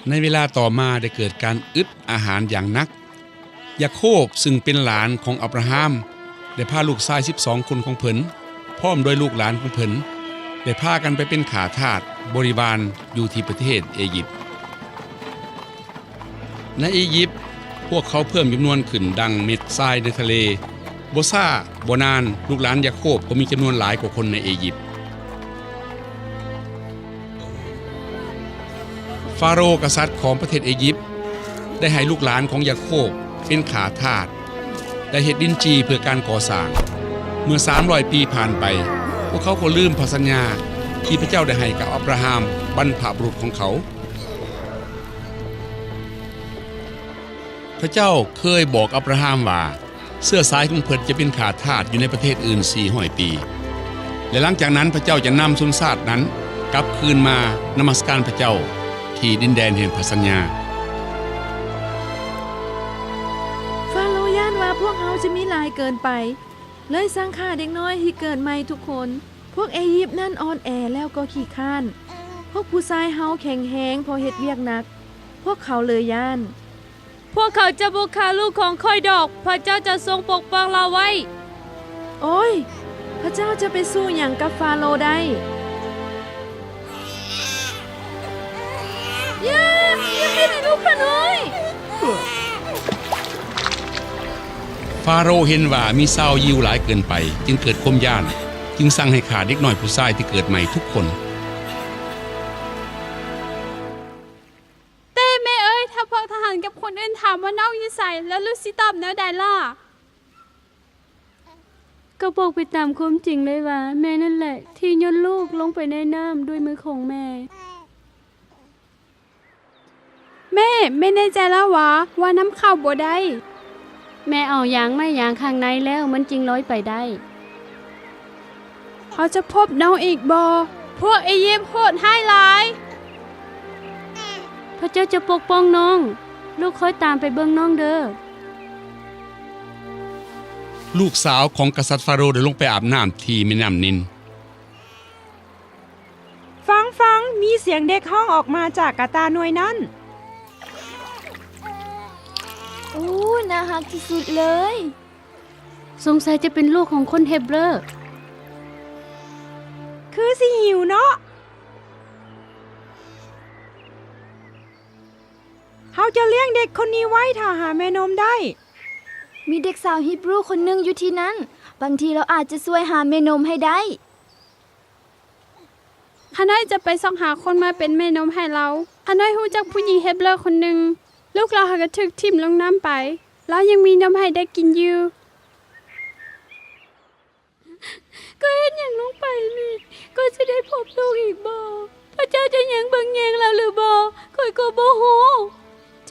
ໃນເວລາຕໍ່ມາໄດ້ເກີດການອຶດອາຫານຢ່າງໜັກ. ຢາໂຄບ ຊຶ່ງເປັນຫຼານຂອງອັບຣາຮາມ ໄດ້ພາລູກຊາຍສິບສອງຄົນຂອງເພິ່ນ ພ້ອມດ້ວຍລູກຫຼານຂອງເພິ່ນ ໄດ້ພາກັນໄປເປັນຂ້າທາດບໍລິວານຢູ່ທີ່ປະເທດເອຢິບ. ໃນເອຢິບ, ພວກເຂົາເພີ່ມຈຳນວນຂຶ້ນດັ່ງເມັດຊາຍໃນທະເລ. ບໍ່ຊ້າບໍ່ນານ, ລູກຫຼານຢາໂຄບກໍມີຈຳນວນຫຼາຍກວ່າຄົນໃນເອຢິບ. ຟາໂຣ ກະສັດຂອງປະເທດເອຢິບ ໄດ້ໃຫ້ລູກຫຼານຂອງຢາໂຄບເປັນຂ້າທາດ ໄດ້ເຮັດດິນຈີ່ເພື່ອການກໍ່ສ້າງ. ເມື່ອສາມຮ້ອຍປີຜ່ານໄປ, ພວກເຂົາກໍລືມພະສັນຍາທີ່ພະເຈົ້າໄດ້ໃຫ້ກັບອັບຣາຮາມ ບັນພະບຸລຸດຂອງເຂົາ. ພະເຈົ້າເຄີຍບອກອັບຣາຮາມວ່າ ເຊື້ອສາຍຂອງເພິ່ນຈະເປັນຂ້າທາດຢູ່ໃນປະເທດອື່ນສີ່ຮ້ອຍປີ ແລະ ຫຼັງຈາກນັ້ນພະເຈົ້າຈະນຳຊົນຊາດນັ້ນກັບຄືນມານະມັດສະການພະເຈົ້າທີ່ດິນແດນແຫ່ງພະສັນຍາ. ຟາໂຣຢ້ານວ່າພວກເຮົາຈະມີຫຼາຍເກີນໄປ, ເລີຍສັ່ງຂ້າເດັກນ້ອຍທີ່ເກີດໃໝ່ທຸກຄົນ. ພວກເອຢິບນັ້ນອ່ອນແອແລ້ວກໍຂີ້ຄ້ານ. ພວກຜູ້ຊາຍເຮົາແຂງແຮງພໍເຮັດວຽກໜັກ, ພວກເຂົາເລີຍຢ້ານ. ພວກເຂົາຈະບໍ່ຂ້າລູກຂອງຂ້ອຍດອກ, ພະເຈົ້າຈະຊົງປົກປ້ອງລາວໄວ້. ໂອ້ຍ, ພະເຈົ້າຈະໄປສູ້ຫຍັງກັບຟາໂຣໄດ້? ຢ່າ, ຢ່າເຮັດໃຫ້ລູກຂ້ານ້ອຍ. ຟາໂຣເຫັນວ່າມີຊາວຢິວຫຼາຍເກີນໄປ, ຈຶ່ງເກີດຄວາມຢ້ານ, ຈຶ່ງສັ່ງໃຫ້ຂ້າເດັກນ້ອຍຜູ້ຊາຍທີ່ເກີດໃໝ່ທຸກຄົນ. ແຕ່ແມ່ເອີຍ, ຖ້າພວກທະຫານກັບຄົນອື່ນຖາມວ່ານ້ອງຢູ່ໃສ, ແລ້ວລູກຊິຕອບແນວໃດລະ? ກໍບອກໄປຕາມຄວາມຈິງເລີຍວ່າ ແມ່ນັ້ນແຫຼະທີ່ໂຍນລູກລົງໄປໃນນ້ຳດ້ວຍມືຂອງແມ່. ແມ່, ແມ່ແນ່ໃຈລະຫວາ ວ່ານ້ຳເຂົ້າບໍ່ໄດ້? ແມ່ເອົາຢາງໄມ້ຢາງຂ້າງໃນແລ້ວ ມັນຈຶ່ງລອຍໄປໄດ້. ເຮົາຈະພົບນ້ອງອີກບໍ່? ພວກເອຢິບໂຫດຮ້າຍຫຼາຍ. ພະເຈົ້າຈະປົກປ້ອງນ້ອງ. ລູກຄ່ອຍຕາມໄປເບິ່ງນ້ອງເດີ້. ລູກສາວຂອງກະສັດຟາໂຣໄດ້ລົງໄປອາບນ້ຳທີ່ແມ່ນ້ຳນິນ. ຟັງ, ຟັງ, ມີສຽງເດັກຮ້ອງອອກມາຈາກກະຕ່າໜ່ວຍນັ້ນ. ໂອ້, ໜ້າຮັກທີ່ສຸດເລີຍ. ສົງໄສຈະເປັນລູກຂອງຄົນເຮັບເຣີ. ຄືຊິຫິວເນາະ. ເຮົາຈະລ້ຽງເດັກຄົນນີ້ໄວ້ຖ້າຫາແມ່ນົມໄດ້. ມີເດັກສາວຮີບຣູຄົນໜຶ່ງຢູ່ທີ່ນັ້ນ. ບາງທີລາວອາດຈະຊ່ວຍຫາແມ່ນົມໃຫ້ໄດ້. ຂ້ານ້ອຍຈະໄປຊອກຫາຄົນມາເປັນແມ່ນົມໃຫ້ລາວ. ຂ້ານ້ອຍຮູ້ຈັກຜູ້ຍິງເຮັບເຣີຄົນໜຶ່ງ. ລູກລາວຫາກໍຖືກຖິ້ມລົງນ້ຳໄປ. ລາວຍັງມີນົມໃຫ້ໄດ້ກິນຢູ່. ຂ້ອຍເຮັດຫຍັງລົງໄປນີ້? ຂ້ອຍຊິໄດ້ພົບລູກອີກບໍ່? ພະເຈົ້າຈະຍັງເບິ່ງແຍງລາວຫຼືບໍ່? ຂ້ອຍກໍບໍ່ຮູ້.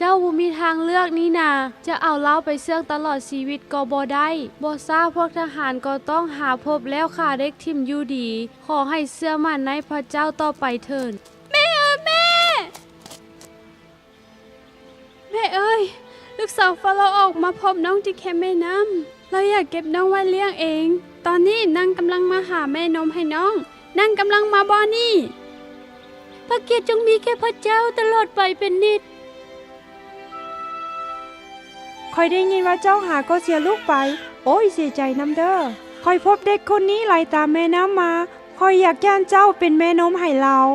ເຈົ້າບໍ່ມີທາງເລືອກນີ້ນາ. ຈະເອົາລາວໄປເຊື່ອງຕະຫຼອດຊີວິດກໍບໍ່ໄດ້. ບໍ່ຊ້າພວກທະຫານກໍຕ້ອງຫາພົບແລ້ວຂ້າເດັກຖິ້ມຢູ່ດີ. ຂໍໃຫ້ເຊື່ອໝັ້ນໃນພະເຈົ້າຕໍ່ໄປເຖີ້ນ. ແມ່ເອີຍ, ແມ່! ແມ່ເອີຍ, ລູກສາວຟາໂຣອອກມາພົບນ້ອງທີ່ແຄມແມ່ນ້ຳ. ລາວຢາກເກັບນ້ອງໄວ້ລ້ຽງເອງ. ຕອນນີ້ນາງກຳລັງມາຫາແມ່ນົມໃຫ້ນ້ອງ. ນາງກຳລັງມາບ່ອນນີ້. ພະກຽດຈົ່ງມີແກ່ພະເຈົ້າຕະຫຼອດໄປເປັນນິດ. ຂ້ອຍໄດ້ຍິນວ່າເຈົ້າຫາກໍເສຍລູກໄປ. ໂອ້ຍ, ເສຍໃຈນຳເດີ້. ຂ້ອຍພົບເດັກຄົນນີ້ໄຫຼຕາມແມ່ນ້ຳມາ. ຂ້ອຍຢາກຢ້ານເຈົ້າເປັນແມ່ນົມໃຫ້ລາວ.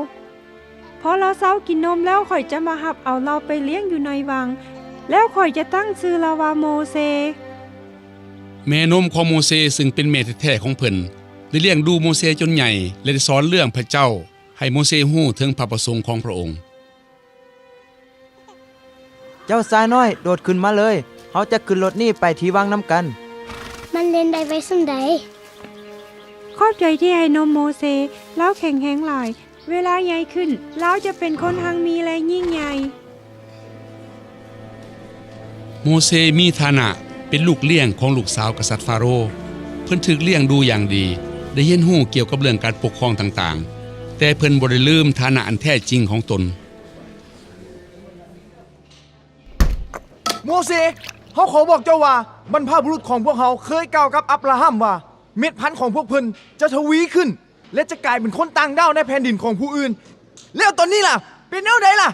ພໍລາວເຊົາກິນນົມແລ້ວ, ຂ້ອຍຈະມາຮັບເອົາລາວໄປລ້ຽງຢູ່ໃນວັງ, ແລ້ວຂ້ອຍຈະຕັ້ງຊື່ລາວວ່າໂມເຊ. ແມ່ນົມຂອງໂມເຊ, ຊຶ່ງເປັນແມ່ແທ້ໆຂອງເພິ່ນ, ໄດ້ລ້ຽງດູໂມເຊຈົນໃຫຍ່ ແລະ ໄດ້ສອນເລື່ອງພະເຈົ້າໃຫ້ໂມເຊຮູ້ເຖິງພະປະສົງຂອງພະອົງ. ເຈົ້າຊາຍນ້ອຍ, ໂດດຂຶ້ນມາເລີຍ. ເຮົາຈະຂຶ້ນລົດນີ້ໄປທີ່ວັງນຳກັນ. ມັນຫຼິ້ນໄດ້ໄວສ່ຳໃດ? ຂອບໃຈທີ່ໃຫ້ນົມໂມເຊ. ລາວແຂງແຮງຫຼາຍ. ເວລາໃຫຍ່ຂຶ້ນ, ລາວຈະເປັນຄົນຮັ່ງມີ ແລະ ຍິ່ງໃຫຍ່. ໂມເຊມີຖານະເປັນລູກລ້ຽງຂອງລູກສາວກະສັດຟາໂຣ. ເພິ່ນຖືກລ້ຽງດູຢ່າງດີ, ໄດ້ຮຽນຮູ້ກ່ຽວກັບເລື່ອງການປົກຄອງຕ່າງໆ, ແຕ່ເພິ່ນບໍ່ໄດ້ລືມຖານະອັນແທ້ຈິງຂອງຕົນ. ໂມເຊ, ເຮົາຂໍບອກເຈົ້າວ່າ, ບັນພະບຸລຸດຂອງພວກເຮົາເຄີຍກ່າວກັບອັບຣາຮາມວ່າ, ເມັດພັນຂອງພວກເພິ່ນຈະທະວີຂຶ້ນ ແລະ ຈະກາຍເປັນຄົນຕ່າງດ້າວໃນແຜ່ນດິນຂອງຜູ້ອື່ນ. ແລ້ວຕອນນີ້ລະ, ເປັນແນວໃດລະ?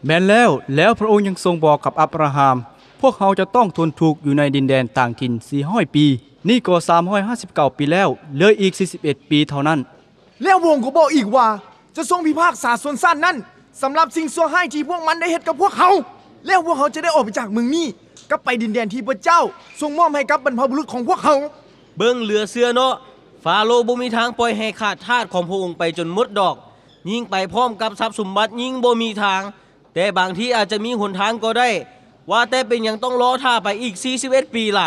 ແມ່ນແລ້ວ, ແລ້ວພຣະອົງຍັງຊົງບອກກັບອັບຣາຮາມ, ພວກເຮົາຈະຕ້ອງທົນທຸກຢູ່ໃນດິນແດນຕ່າງຖິ່ນສີ່ຮ້ອຍປີ, ນີ້ກໍສາມຮ້ອຍຫ້າສິບເກົ້າປີແລ້ວ, ເຫຼືອອີກສີ່ສິບເອັດປີເທົ່ານັ້ນ. ແລ້ວພຣະອົງກໍບອກອີກວ່າ ຈະຊົງພິພາກສາຊົນຊາດນັ້ນ ສຳລັບສິ່ງຊົ່ວຮ້າຍທີ່ພວກມັນໄດ້ເຮັດກັບພວກເຮົາ. ແລ້ວພວກເຮົາຈະໄດ້ອອກໄປຈາກເມືອງນີ້, ກັບໄປດິນແດນທີ່ພະເຈົ້າຊົງມອບໃຫ້ກັບບັນພະບຸລຸດຂອງພວກເຮົາ. ເບິ່ງເຫຼືອເຊື່ອເນາະ, ຟາໂຣບໍ່ມີທາງປ່ອຍໃຫ້ຂ້າທາດຂອງພະອົງໄປຈົນໝົດດອກ, ຍິ່ງໄປພ້ອມກັບຊັບສົມບັດຍິ່ງບໍ່ມີທາງ. ແຕ່ບາງທີອາດຈະມີຫົນທາງກໍໄດ້, ວ່າແຕ່ເປັນຫຍັງຕ້ອງລໍຖ້າໄປອີກສີ່ສິບເອັດປີລະ?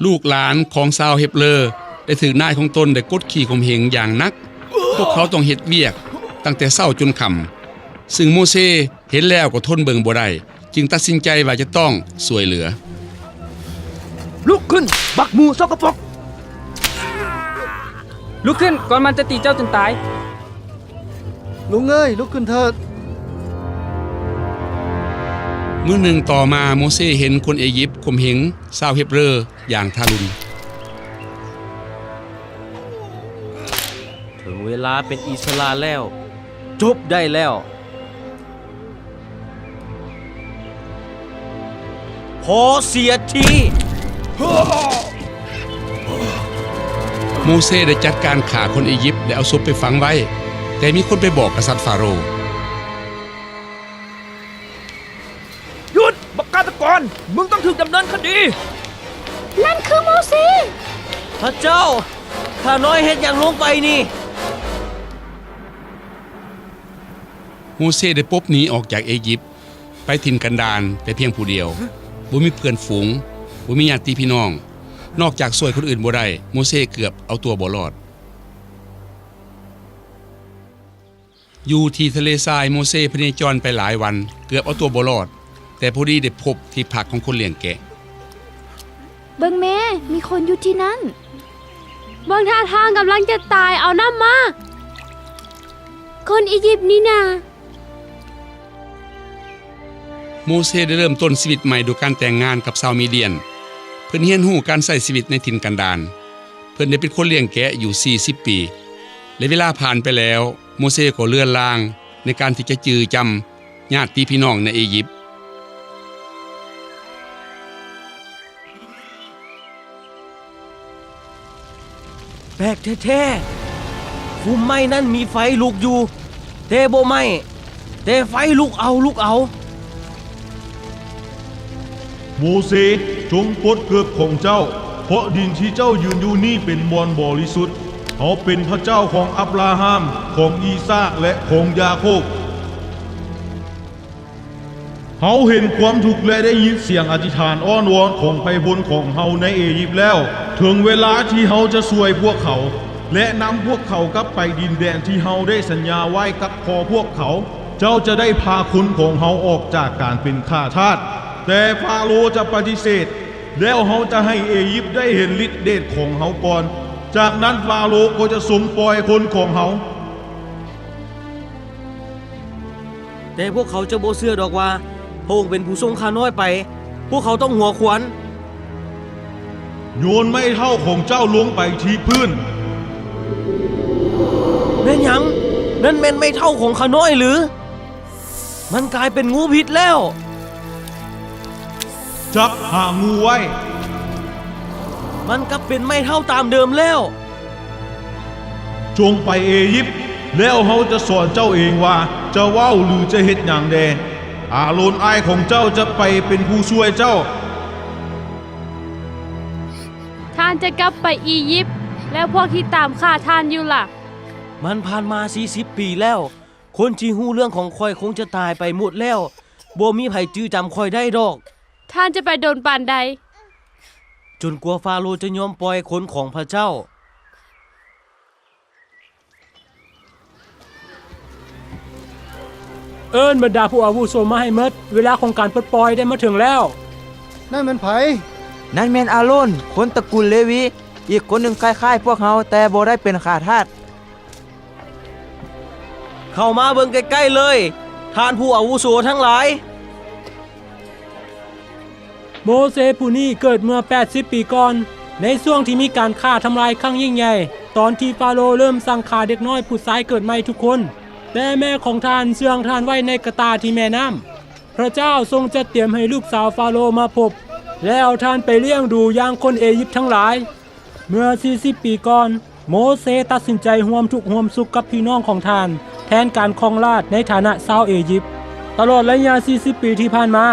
ລູກຫຼານຂອງຊາວເຮັບເຣີໄດ້ຖືກນາຍຂອງຕົນໄດ້ກົດຂີ່ຂົ່ມເຫງຢ່າງໜັກ. ພວກເຂົາຕ້ອງເຮັດວຽກຕັ້ງແຕ່ເຊົ້າຈົນຄ່ຳ, ຊຶ່ງໂມເຊເຫັນແລ້ວກໍທົນເບິ່ງບໍ່ໄດ້, ຈຶ່ງຕັດສິນໃຈວ່າຈະຕ້ອງຊ່ວຍເຫຼືອ. ລຸກຂຶ້ນ, ບັກໝູ່ສົກກະປົກ! ລຸກຂຶ້ນ, ກ່ອນມັນຈະຕີເຈົ້າຈົນຕາຍ. ລຸງເອີຍ, ລຸກຂຶ້ນເຖີດ! ມື້ໜຶ່ງຕໍ່ມາ, ໂມເຊເຫັນຄົນເອຢິບຂົ່ມເຫງຊາວເຮັບເຣີຢ່າງທາລຸນ. ເຖິງເວລາເປັນອິດສະຫຼະແລ້ວ, ຈົບໄດ້ແລ້ວ. ພໍເສຍທີ! ໂມເຊໄດ້ຈັດການຂ້າຄົນອີຢິບ ແລະ ເອົາສົບໄປຝັງໄວ້, ແຕ່ມີຄົນໄປບອກກະສັດຟາໂຣ. ຢຸດ! ບັກການຕະກອນ! ມຶງຕ້ອງຖືກດຳເນີນຄະດີ! ນັ້ນຄືໂມເຊ! ພະເຈົ້າ! ຂ້ານ້ອຍເຮັດຫຍັງລົງໄປນີ້? ໂມເຊໄດ້ປົບໜີອອກຈາກເອຢິບ ໄປຖິ່ນກັນດານແຕ່ພຽງຜູ້ດຽວ, ບໍ່ມີເພື່ອນຝູງ, ບໍ່ມີຍາດຕິພີ່ນ້ອງ, ນອກຈາກຊ່ວຍຄົນອື່ນບໍ່ໄດ້, ໂມເຊເກືອບເອົາຕົວບໍ່ລອດ. ຢູ່ທີ່ທະເລຊາຍ, ໂມເຊພະເນຈອນໄປຫຼາຍວັນ, ເກືອບເອົາຕົວບໍ່ລອດ, ແຕ່ພໍດີໄດ້ພົບທີ່ພັກຂອງຄົນລ້ຽງແກະ. ເບິ່ງແມ້, ມີຄົນຢູ່ທີ່ນັ້ນ. ເບິ່ງທ່າທາງກຳລັງຈະຕາຍ, ເອົານ້ຳມາ. ຄົນອີຢິບນີ້ນາ. ໂມເຊໄດ້ເລີ່ມຕົ້ນຊີວິດໃໝ່ດ້ວຍການແຕ່ງງານກັບຊາວມີດຽນ. ເພິ່ນຮຽນຮູ້ການໃຊ້ຊີວິດໃນຖິ່ນກັນດານ. ເພິ່ນໄດ້ເປັນຄົນລ້ຽງແກະຢູ່ສີ່ສິບປີ ແລະ ເວລາຜ່ານໄປແລ້ວ, ໂມເຊກໍເລືອນລາງໃນການທີ່ຈະຈື່ຈຳຍາດຕິພີ່ນ້ອງໃນເອຢິບ. ແປກແທ້ໆ! ຟຸມໄມ້ນັ້ນມີໄຟລຸກຢູ່, ແຕ່ບໍ່ໄໝ້, ແຕ່ໄຟລຸກເອົາ, ລຸກເອົາ. ໂມເຊ, ຈົ່ງປົດເກີບຂອງເຈົ້າ, ເພາະດິນທີ່ເຈົ້າຢືນຢູ່ນີ້ເປັນບ່ອນບໍລິສຸດ. ເຮົາເປັນພະເຈົ້າຂອງອັບຣາຮາມ, ຂອງອີສາກ ແລະ ຂອງຢາໂຄບ. ເຮົາເຫັນຄວາມທຸກ ແລະ ໄດ້ຍິນສຽງອະທິຖານອ້ອນວອນຂອງໄພພົນຂອງເຮົາໃນເອຢິບແລ້ວ. ເຖິງເວລາທີ່ເຮົາຈະຊ່ວຍພວກເຂົາ ແລະ ນຳພວກເຂົາກັບໄປດິນແດນທີ່ເຮົາໄດ້ສັນຍາໄວ້ກັບພໍ່ພວກເຂົາ. ເຈົ້າຈະໄດ້ພາຄົນຂອງເຮົາອອກຈາກການເປັນຂ້າທາດ. ແຕ່ຟາໂຣຈະປະຕິເສດ, ແລ້ວເຮົາຈະໃຫ້ເອຢິບໄດ້ເຫັນລິດເດດຂອງເຮົາກ່ອນ. ຈາກນັ້ນຟາໂຣກໍຈະຊົງປ່ອຍຄົນຂອງເຮົາ. ແຕ່ພວກເຂົາຈະບໍ່ເຊື່ອດອກວ່າ ພະອົງເປັນຜູ້ສົ່ງຂ້ານ້ອຍໄປ. ພວກເຂົາຕ້ອງຫົວຂວັນ. ໂຍນໄມ້ເທົ້າຂອງເຈົ້າລົງໄປທີ່ພື້ນ. ແມ່ນຫຍັງ? ນັ້ນແມ່ນໄມ້ເທົ້າຂອງຂ້ານ້ອຍຫຼື? ມັນກາຍເປັນງູພິດແລ້ວ. ຈັບຫາງງູໄວ້. ມັນກັບເປັນໄມ້ເທົ້າຕາມເດີມແລ້ວ. ຈົ່ງໄປເອຢິບ, ແລ້ວເຮົາຈະສອນເຈົ້າເອງວ່າຈະເວົ້າ ຫຼື ຈະເຮັດຫຍັງແດ່. ອາໂລນອ້າຍຂອງເຈົ້າຈະໄປເປັນຜູ້ຊ່ວຍເຈົ້າ. ທ່ານຈະກັບໄປອີຢິບ, ແລ້ວພວກທີ່ຕາມຂ້າທ່ານຢູ່ລະ? ມັນຜ່ານມາສີ່ສິບປີແລ້ວ. ຄົນທີ່ຮູ້ເລື່ອງຂອງຂ້ອຍຄົງຈະຕາຍໄປໝົດແລ້ວ. ບໍ່ມີໃຜຈື່ຈຳຂ້ອຍໄດ້ດອກ. ທ່ານຈະໄປດົນປານໃດ? ຈົນກວ່າຟາໂຣຈະຍອມປ່ອຍຄົນຂອງພະເຈົ້າ. ເອີ້ນບັນດາຜູ້ອາວຸໂສມາໃຫ້ໝົດ. ເວລາຂອງການປົດປ່ອຍໄດ້ມາເຖິງແລ້ວ. ນັ້ນແມ່ນໃຜ? ນັ້ນແມ່ນອາໂລນ, ຄົນຕະກຸນເລວີ, ອີກຄົນໜຶ່ງຄ້າຍໆພວກເຮົາ, ແຕ່ບໍ່ໄດ້ເປັນຂ້າທາດ. ເຂົ້າມາເບິ່ງໃກ້ໆເລີຍ, ທ່ານຜູ້ອາວຸໂສທັງຫຼາຍ. ໂມເຊຜູ້ນີ້ເກີດເມື່ອແປດສິບປີກ່ອນ, ໃນຊ່ວງທີ່ມີການຂ້າທຳລາຍຄັ້ງຍິ່ງໃຫຍ່, ຕອນທີ່ຟາໂຣເລີ່ມສັ່ງຂ້າເດັກນ້ອຍຜູ້ຊາຍເກີດໃໝ່ທຸກຄົນ. ແຕ່ແມ່ຂອງທ່ານເຊື່ອງທ່ານໄວ້ໃນກະຕ່າທີ່ແມ່ນ້ຳ. ພຣະເຈົ້າຊົງຈັດຕຽມໃຫ້ລູກສາວຟາໂຣມາພົບ ແລ້ວທ່ານໄປລ້ຽງດູຢ່າງຄົນເອຢິບທັງຫຼາຍ. ເມື່ອສີ່ສິບປີກ່ອນ, ໂມເຊຕັດສິນໃຈຮ່ວມທຸກຮ່ວມສຸກກັບພີ່ນ້ອງຂອງທ່ານ ແທນການຄອງລາດໃນຖານະຊາວເອຢິບ. ຕະຫຼອດໄລຍະສີ່ສິບປີທີ່ຜ່ານມາ,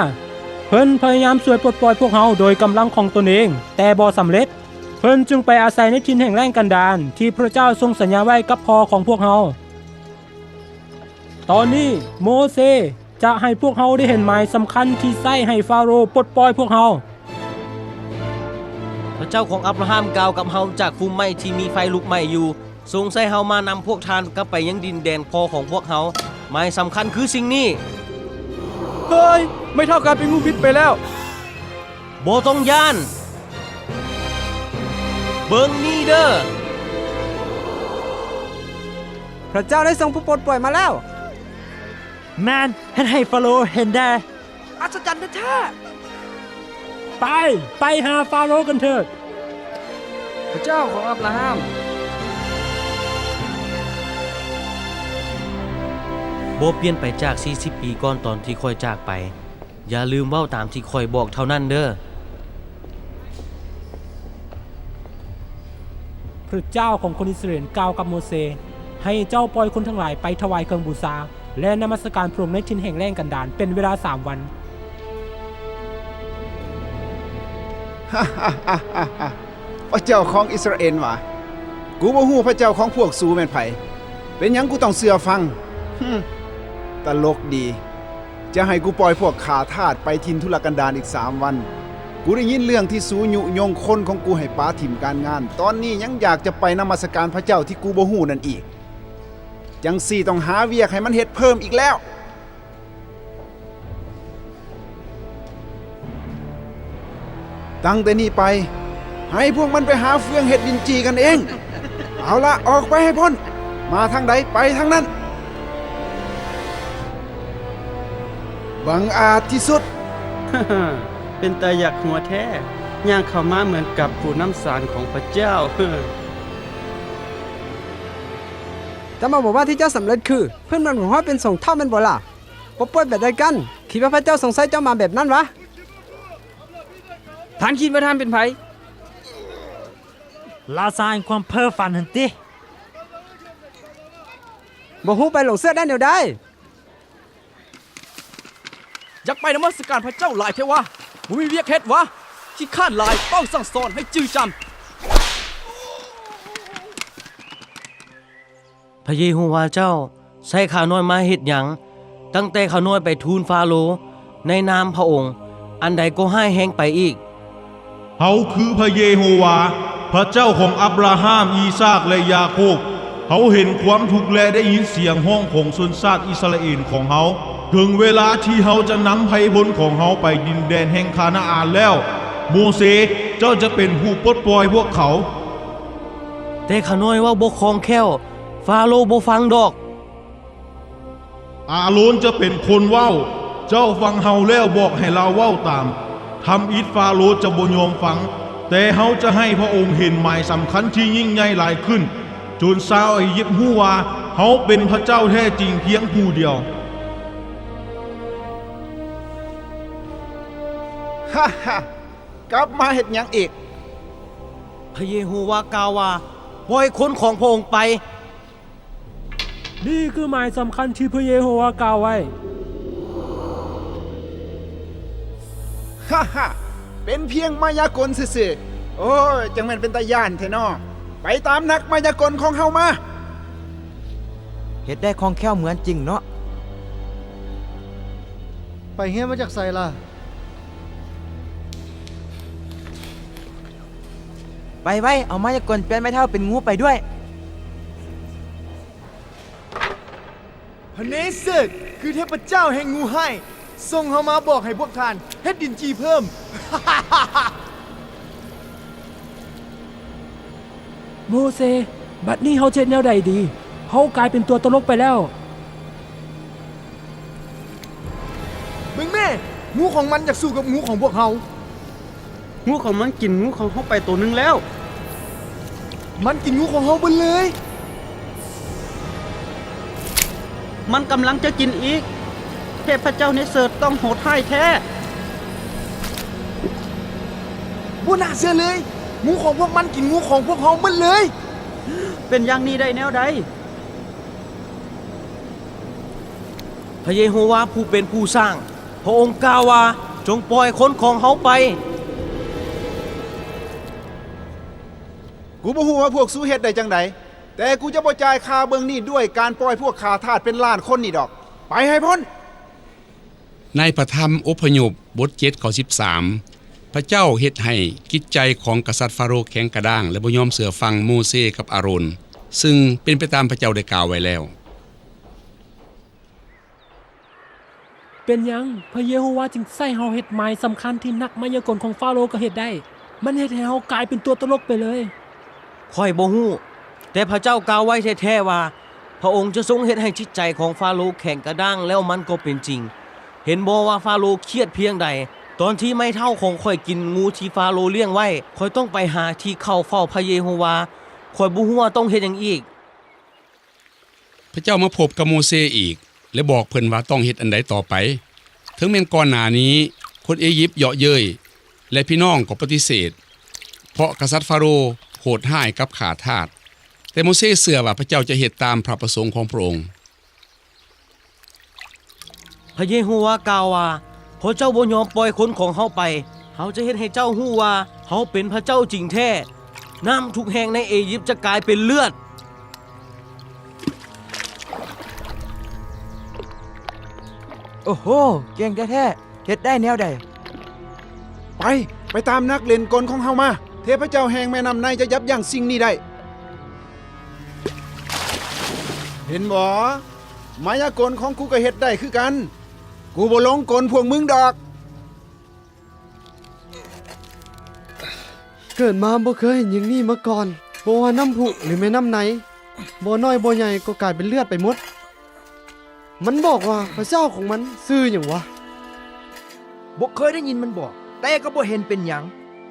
ເພິ່ນພະຍາຍາມຊ່ວຍປົດປ່ອຍພວກເຮົາໂດຍກຳລັງຂອງຕົນເອງ, ແຕ່ບໍ່ສຳເລັດ. ເພິ່ນຈຶ່ງໄປອາໄສໃນຖິ່ນແຫ້ງແລ້ງກັນດານທີ່ພຣະເຈົ້າຊົງສັນຍາໄວ້ກັບພໍ່ຂອງພວກເຮົາ. ຕອນນີ້ໂມເຊຈະໃຫ້ພວກເຮົາໄດ້ເຫັນໝາຍສຳຄັນທີ່ໃຊ້ໃຫ້ຟາໂຣປົດປ່ອຍພວກເຮົາ. ພຣະເຈົ້າຂອງອັບຣາຮາມກ່າວກັບເຮົາຈາກຟຸມໄມ້ທີ່ມີໄຟລຸກໄໝ້ຢູ່, ຊົງໃຊ້ເຮົາມານຳພວກທ່ານກັບໄປຍັງດິນແດນພໍ່ຂອງພວກເຮົາ. ໝາຍສຳຄັນຄືສິ່ງນີ້. ເຮີຍ! ໄມ້ເຖົ້າກາຍເປັນງູພິດໄປແລ້ວ. ບໍ່ຕ້ອງຢ້ານ. ເບິ່ງນີ້ເດີ້. ພຣະເຈົ້າໄດ້ສົ່ງຜູ້ປົດປ່ອຍມາແລ້ວ. ແມ່ນ, ເຮັດໃຫ້ຟາໂຣເຫັນແດ່. ອັດສະຈັນແທ້ໆ. ໄປ, ໄປຫາຟາໂຣກັນເຖີດ. ພຣະເຈົ້າຂອງອັບຣາຮາມ. ບໍ່ປ່ຽນໄປຈາກສີ່ສິບປີກ່ອນຕອນທີ່ຂ້ອຍຈາກໄປ. ຢ່າລືມເວົ້າຕາມທີ່ຂ້ອຍບອກເທົ່ານັ້ນເດີ້. ພຣະເຈົ້າຂອງຄົນອິດສະຣາເອນກ່າວກັບໂມເຊ, ໃຫ້ເຈົ້າປ່ອຍຄົນທັງຫຼາຍໄປຖວາຍເຄື່ອງບູຊາ ແລະ ນະມັດສະການພຣະອົງໃນຖິ່ນແຫ້ງແລ້ງກັນດານເປັນເວລາສາມວັນ. ພຣະເຈົ້າຂອງອິດສະຣາເອນວ່າ, ກູບໍ່ຮູ້ພຣະເຈົ້າຂອງພວກສູແມ່ນໃຜ. ເປັນຫຍັງກູຕ້ອງເຊື່ອຟັງ? ຫຶ, ຕະຫຼົກດີ. ຈະໃຫ້ກູປ່ອຍພວກຂ້າທາດໄປຖິ່ນທຸລະກັນດານອີກສາມວັນ. ກູໄດ້ຍິນເລື່ອງທີ່ສູຍຸຍົງຄົນຂອງກູໃຫ້ປະຖິ້ມການງານ, ຕອນນີ້ຍັງຢາກຈະໄປນະມັດສະການພຣະເຈົ້າທີ່ກູບໍ່ຮູ້ນັ້ນອີກ. ຈັ່ງຊີ້ຕ້ອງຫາວຽກໃຫ້ມັນເຮັດເພີ່ມອີກແລ້ວ. ຕັ້ງແຕ່ນີ້ໄປ, ໃຫ້ພວກມັນໄປຫາເຟືອງເຮັດດິນຈີ່ກັນເອງ. ເອົາລະ, ອອກໄປໃຫ້ພົ້ນ. ມາທາງໃດ, ໄປທາງນັ້ນ. ບັງອາດທີ່ສຸດ. ເປັນຕາຢາກຫົວແທ້, ຍ່າງເຂົ້າມາເໝືອນກັບຜູ້ນຳສານຂອງພຣະເຈົ້າ. ແຕ່ມາບອກວ່າທີ່ເຈົ້າສຳເລັດຄື, ເພື່ອນບ້ານຂອງເຮົາເປັນສົງເທົ້າແມ່ນບໍ່ລະ? ປົດປ່ອຍແບບໃດກັນ? ຄິດວ່າພຣະເຈົ້າຊົງໃຊ້ເຈົ້າມາແບບນັ້ນຫວາ? ທ່ານຄິດວ່າທ່ານເປັນໃຜ? ລາຊາແຫ່ງຄວາມເພ້ຝັນຫັ້ນຕິ? ບໍ່ຮູ້ໄປຫຼົງເຊື່ອໄດ້ແນວໃດ? ຢາກໄປນະມັດສະການພຣະເຈົ້າຫຼາຍແທ້ຫວາ? ບໍ່ມີວຽກເຮັດຫວາ? ຂີ້ຄ້ານຫຼາຍ, ເວົ້າສັ່ງສອນໃຫ້ຈື່ຈຳ. ພຣະເຢໂຮວາເຈົ້າໃຊ້ຂ້ານ້ອຍມາເຮັດຫຍັງ? ຕັ້ງແຕ່ຂ້ານ້ອຍໄປທູນຟາໂຣໃນນາມພຣະອົງ, ອັນໃດກໍຮ້າຍແຮງໄປອີກ. ເຮົາຄືພຣະເຢໂຮວາ, ພຣະເຈົ້າຂອງອັບຣາຮາມ, ອີສາກ ແລະ ຢາໂຄບ. ເຮົາເຫັນຄວາມທຸກ ແລະ ໄດ້ຍິນສຽງຮ້ອງຂອງຊົນຊາດອິດສະຣາເອນຂອງເຮົາ. ເຖິງເວລາທີ່ເຮົາຈະນຳໄພພົນຂອງເຮົາໄປດິນແດນແຫ່ງຄານາອານແລ້ວ. ໂມເຊ, ເຈົ້າຈະເປັນຜູ້ປົດປ່ອຍພວກເຂົາ. ແຕ່ຂ້ານ້ອຍເວົ້າບໍ່ຄ່ອງແຄ້ວ, ຟາໂຣບໍ່ຟັງດອກ. ອາໂລນຈະເປັນຄົນເວົ້າ. ເຈົ້າຟັງເຮົາແລ້ວບອກໃຫ້ລາວເວົ້າຕາມ. ທຳອິດຟາໂຣຈະບໍ່ຍອມຟັງ, ແຕ່ເຮົາຈະໃຫ້ພຣະອົງເຫັນໝາຍສຳຄັນທີ່ຍິ່ງໃຫຍ່ຫຼາຍຂຶ້ນ, ຈົນຊາວເອຢິບຮູ້ວ່າເຮົາເປັນພຣະເຈົ້າແທ້ຈິງພຽງຜູ້ດຽວ. ຮາໆ! ກັບມາເຮັດຫຍັງອີກ? ພຣະເຢໂຮວາກ່າວວ່າ, ປ່ອຍຄົນຂອງພຣະອົງໄປ. ນີ້ຄືໝາຍສຳຄັນທີ່ພຣະເຢໂຮວາກ່າວໄວ້. ຮາໆ! ເປັນພຽງມາຍາກົນຊື່ໆ. ໂອ້ຍ, ຈັ່ງແມ່ນເປັນຕາຢ້ານແທ້ນໍ. ໄປຕາມນັກມາຍາກົນຂອງເຮົາມາ. ເຮັດໄດ້ຄ່ອງແຄ້ວເໝືອນຈິງເນາະ. ໄປຮຽນມາຈາກໃສລະ? ໄປໄວ, ເອົາມາຍາກົນປ່ຽນໄມ້ເຖົ້າເປັນງູໄປດ້ວຍ. ພະເນເສີດ ຄືເທບພະເຈົ້າແຫ່ງງູຮ້າຍ, ສົ່ງເຮົາມາບອກໃຫ້ພວກທ່ານເຮັດດິນຈີ່ເພີ່ມ. ໂມເຊ, ບັດນີ້ເຮົາຈະເຮັດແນວໃດດີ? ເຮົາກາຍເປັນຕົວຕະຫຼົກໄປແລ້ວ. ເບິ່ງແມ້, ງູຂອງມັນຢາກສູ້ກັບງູຂອງພວກເຮົາ. ງູຂອງມັນກິນງູຂອງເຮົາໄປໂຕໜຶ່ງແລ້ວ. ມັນກິນງູຂອງເຮົາເບິດເລີຍ. ມັນກຳລັງຈະກິນອີກ. ເທບພະເຈົ້າເນເສີຕ້ອງໂຫດຮ້າຍແທ້. ບໍ່ໜ້າເຊື່ອເລີຍ! ງູຂອງພວກມັນກິນງູຂອງພວກເຮົາໝົດເລີຍ! ເປັນຢ່າງນີ້ໄດ້ແນວໃດ? ພະເຢໂຮວາຜູ້ເປັນຜູ້ສ້າງ, ພະອົງກ່າວວ່າ, ຈົ່ງປ່ອຍຄົນຂອງເຮົາໄປ. ກູບໍ່ຮູ້ວ່າພວກສູເຮັດໄດ້ຈັ່ງໃດ, ແຕ່ກູຈະບໍ່ຈ່າຍຄ່າເບື້ອງນີ້ດ້ວຍການປ່ອຍພວກຂ້າທາດເປັນລ້ານຄົນນີ້ດອກ. ໄປໃຫ້ພົ້ນ! ໃນພະທຳອົບພະຍົບ ບົດເຈັດ ຂໍ້ສິບສາມ ພະເຈົ້າເຮັດໃຫ້ຈິດໃຈຂອງກະສັດຟາໂຣແຂງກະດ້າງ ແລະ ບໍ່ຍອມເຊື່ອຟັງໂມເຊກັບອາໂຣນ, ຊຶ່ງເປັນໄປຕາມພະເຈົ້າໄດ້ກ່າວໄວ້ແລ້ວ. ເປັນຫຍັງພະເຢໂຮວາຈຶ່ງໃຊ້ເຮົາເຮັດໝາຍສຳຄັນທີ່ນັກມາຍາກົນຂອງຟາໂຣກໍເຮັດໄດ້? ມັນເຮັດໃຫ້ເຮົາກາຍເປັນຕົວຕະຫຼົກໄປເລີຍ. ຂ້ອຍບໍ່ຮູ້, ແຕ່ພະເຈົ້າກ່າວໄວ້ແທ້ໆວ່າ ພະອົງຈະຊົງເຮັດໃຫ້ຈິດໃຈຂອງຟາໂຣແຂງກະດ້າງ, ແລ້ວມັນກໍເປັນຈິງ. ເຫັນບໍ່ວ່າຟາໂຣຄຽດພຽງໃດ? ຕອນທີ່ໄມ້ເຖົ້າຂອງຂ້ອຍກິນງູທີ່ຟາໂຣລ້ຽງໄວ້, ຂ້ອຍຕ້ອງໄປຫາທີ່ເຂົ້າເຝົ້າພະເຢໂຮວາ. ຂ້ອຍບໍ່ຮູ້ວ່າຕ້ອງເຮັດຫຍັງອີກ. ພະເຈົ້າມາພົບກັບໂມເຊອີກ ແລະ ບອກເພິ່ນວ່າຕ້ອງເຮັດອັນໃດຕໍ່ໄປ. ເຖິງແມ່ນກ່ອນໜ້ານີ້ຄົນເອຢິບເຍາະເຍີ້ຍ ແລະ ພີ່ນ້ອງກໍປະຕິເສດ, ເພາະກະສັດຟາໂຣໂຫດຮ້າຍກັບຂ້າທາດ. ແຕ່ໂມເຊເຊື່ອວ່າພະເຈົ້າຈະເຮັດຕາມພະປະສົງຂອງພະອົງ. ພະເຢໂຮວາກ່າວວ່າ, ເພາະເຈົ້າບໍ່ຍອມປ່ອຍຄົນຂອງເຮົາໄປ, ເຮົາຈະເຮັດໃຫ້ເຈົ້າຮູ້ວ່າເຮົາເປັນພະເຈົ້າຈິງແທ້. ນ້ຳທຸກແຫ່ງໃນເອຢິບຈະກາຍເປັນເລືອດ. ໂອ້ໂຫ ເກັ່ງແທ້ໆ! ເຮັດໄດ້ແນວໃດ? ໄປ, ໄປຕາມນັກຫຼິ້ນກົນຂອງເຮົາມາ. ເທບພະເຈົ້າແຫ່ງແມ່ນ້ຳໄນຈະຢັບຢັ້ງສິ່ງນີ້ໄດ້. ເຫັນບໍ່? ມາຍາກົນຂອງກູກໍເຮັດໄດ້ຄືກັນ. ກູບໍ່ຫຼົງກົນພວກມຶງດອກ. ເກີດມາບໍ່ເຄີຍເຫັນຢ່າງນີ້ມາກ່ອນ. ບໍ່ວ່ານ້ຳພຸ ຫຼື ແມ່ນ້ຳໄນ, ບໍ່ນ້ອຍບໍ່ໃຫຍ່ກໍກາຍເປັນເລືອດໄປໝົດ. ມັນບອກວ່າພະເຈົ້າຂອງມັນຊື່ຫຍັງວະ? ບໍ່ເຄີຍໄດ້ຍິນມັນບອກ, ແຕ່ກໍບໍ່ເຫັນເປັນຫຍັງ.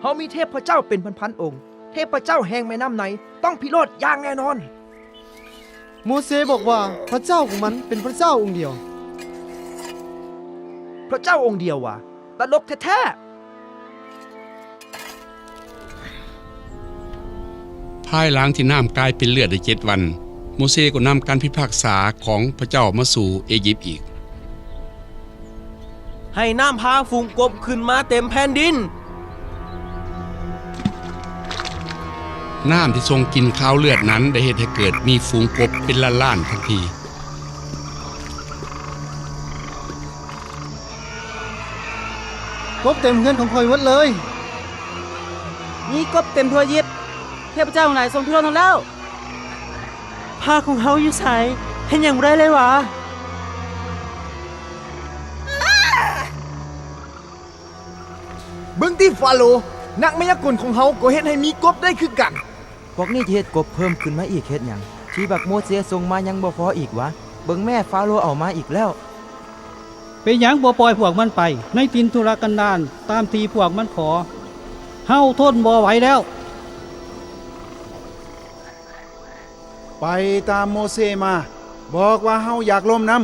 ເຮົາມີເທບພະເຈົ້າເປັນພັນໆອົງ. ເທບພະເຈົ້າແຫ່ງແມ່ນ້ຳໄນຕ້ອງພິໂລດຢ່າງແນ່ນອນ. ໂມເຊບອກວ່າພະເຈົ້າຂອງມັນເປັນພະເຈົ້າອົງດຽວ. ພະເຈົ້າອົງດຽວຫວາ? ຕະຫຼົກແທ້ໆ! ພາຍຫຼັງທີ່ນ້ຳກາຍເປັນເລືອດໄດ້ເຈັດວັນ, ໂມເຊກໍນຳການພິພາກສາຂອງພະເຈົ້າມາສູ່ເອຢິບອີກ. ໃຫ້ນ້ຳພາຝູງກົບຂຶ້ນມາເຕັມແຜ່ນດິນ. ນ້ຳທີ່ຊົງກິ່ນຄາວເລືອດນັ້ນໄດ້ເຮັດໃຫ້ເກີດມີຝູງກົບເປັນລ້ານໆທັນທີ. ກົບເຕັມເຮືອນຂອງຂ້ອຍໝົດເລີຍ. ມີກົບເຕັມທົ່ວອີຢິບ. ເທບພະເຈົ້າທັງຫຼາຍຊົງພິໂລດເຮົາແລ້ວ. ພະຂອງເຮົາຢູ່ໃສ? ເຮັດຫຍັງບໍ່ໄດ້ເລີຍຫວາ? ເບິ່ງຕິ ຟາໂຣ, ນັກມາຍາກົນຂອງເຮົາກໍເຮັດໃຫ້ມີກົບໄດ້ຄືກັນ. ພວກນີ້ຈະເຮັດກົບເພີ່ມຂຶ້ນມາອີກເຮັດຫຍັງ? ທີ່ບັກໂມເຊສົ່ງມາຍັງບໍ່ພໍອີກຫວາ? ເບິ່ງແມ້, ຟາໂຣເອົາມາອີກແລ້ວ. ເປັນຫຍັງບໍ່ປ່ອຍພວກມັນໄປໃນຖິ່ນທຸລະກັນດານຕາມທີ່ພວກມັນຂໍ? ເຮົາທົນບໍ່ໄຫວແລ້ວ. ໄປຕາມໂມເຊມາ, ບອກວ່າເຮົາຢາກລົມນຳ.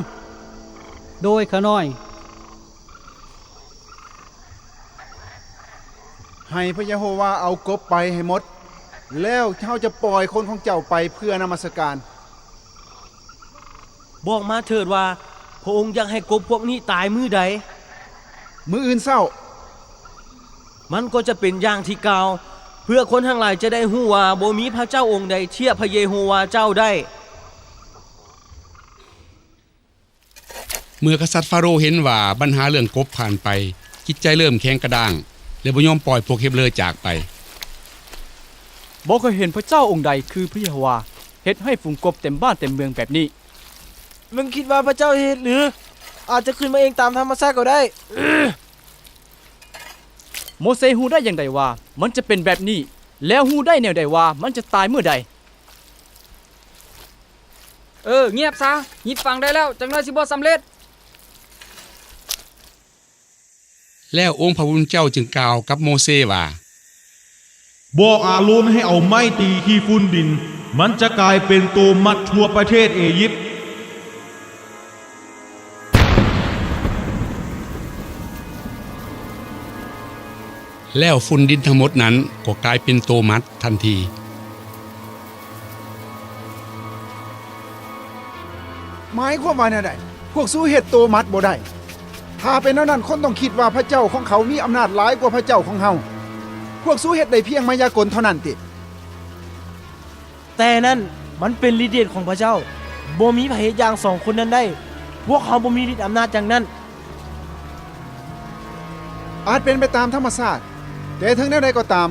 ໂດຍຂ້ານ້ອຍ. ໃຫ້ພະເຢໂຮວາເອົາກົບໄປໃຫ້ໝົດ, ແລ້ວເຮົາຈະປ່ອຍຄົນຂອງເຈົ້າໄປເພື່ອນະມັດສະການ. ບອກມາເຖີດວ່າ ພະອົງຢາກໃຫ້ກົບພວກນີ້ຕາຍມື້ໃດ? ມື້ອື່ນເຊົ້າ. ມັນກໍຈະເປັນຢ່າງທີ່ກ່າວ, ເພື່ອຄົນທັງຫຼາຍຈະໄດ້ຮູ້ວ່າບໍ່ມີພະເຈົ້າອົງໃດທຽບພະເຢໂຮວາເຈົ້າໄດ້. ເມື່ອກະສັດຟາໂຣເຫັນວ່າບັນຫາເລື່ອງກົບຜ່ານໄປ, ຈິດໃຈເລີ່ມແຂງກະດ້າງ ແລະ ບໍ່ຍອມປ່ອຍພວກເຮັບເລີຈາກໄປ. ບໍ່ເຄີຍເຫັນພະເຈົ້າອົງໃດຄືພະເຢໂຮວາ ເຮັດໃຫ້ຝູງກົບເຕັມບ້ານເຕັມເມືອງແບບນີ້. ມຶງຄິດວ່າພະເຈົ້າເຮັດຫຼື? ອາດຈະຂຶ້ນມາເອງຕາມທຳມະຊາດກໍໄດ້. ໂມເຊຮູ້ໄດ້ຢ່າງໃດວ່າມັນຈະເປັນແບບນີ້? ແລ້ວຮູ້ໄດ້ແນວໃດວ່າມັນຈະຕາຍມື້ໃດ? ເອີ, ງຽບຊະ, ຫຍິບຝັງໄດ້ແລ້ວ, ຈັກໜ້ອຍຊິບໍ່ສຳເລັດ. ແລ້ວອົງພະຜູ້ເປັນເຈົ້າຈຶ່ງກ່າວກັບໂມເຊວ່າ, ບອກອາໂຣນໃຫ້ເອົາໄມ້ຕີຂີ້ຝຸ່ນດິນ, ມັນຈະກາຍເປັນໂຕມັດທົ່ວປະເທດເອຢິບ. ແລ້ວຝຸ່ນດິນທັງໝົດນັ້ນກໍກາຍເປັນໂຕມັດທັນທີ. ໝາຍຄວາມວ່າແນວໃດ? ພວກສູເຮັດໂຕມັດບໍ່ໄດ້. ຖ້າເປັນແນວນັ້ນ, ຄົນຕ້ອງຄິດວ່າພະເຈົ້າຂອງເຂົາມີອຳນາດຫຼາຍກວ່າພະເຈົ້າຂອງເຮົາ. ພວກສູເຮັດໄດ້ພຽງມາຍາກົນເທົ່ານັ້ນຕິ? ແຕ່ນັ້ນມັນເປັນລິດເດດຂອງພະເຈົ້າ. ບໍ່ມີໃຜເຮັດຢ່າງສອງຄົນນັ້ນໄດ້. ພວກເຮົາບໍ່ມີລິດອຳນາດຢ່າງນັ້ນ. ອາດເປັນໄປຕາມທຳມະຊາດ, ແຕ່ເຖິງແນວໃດກໍຕາມ,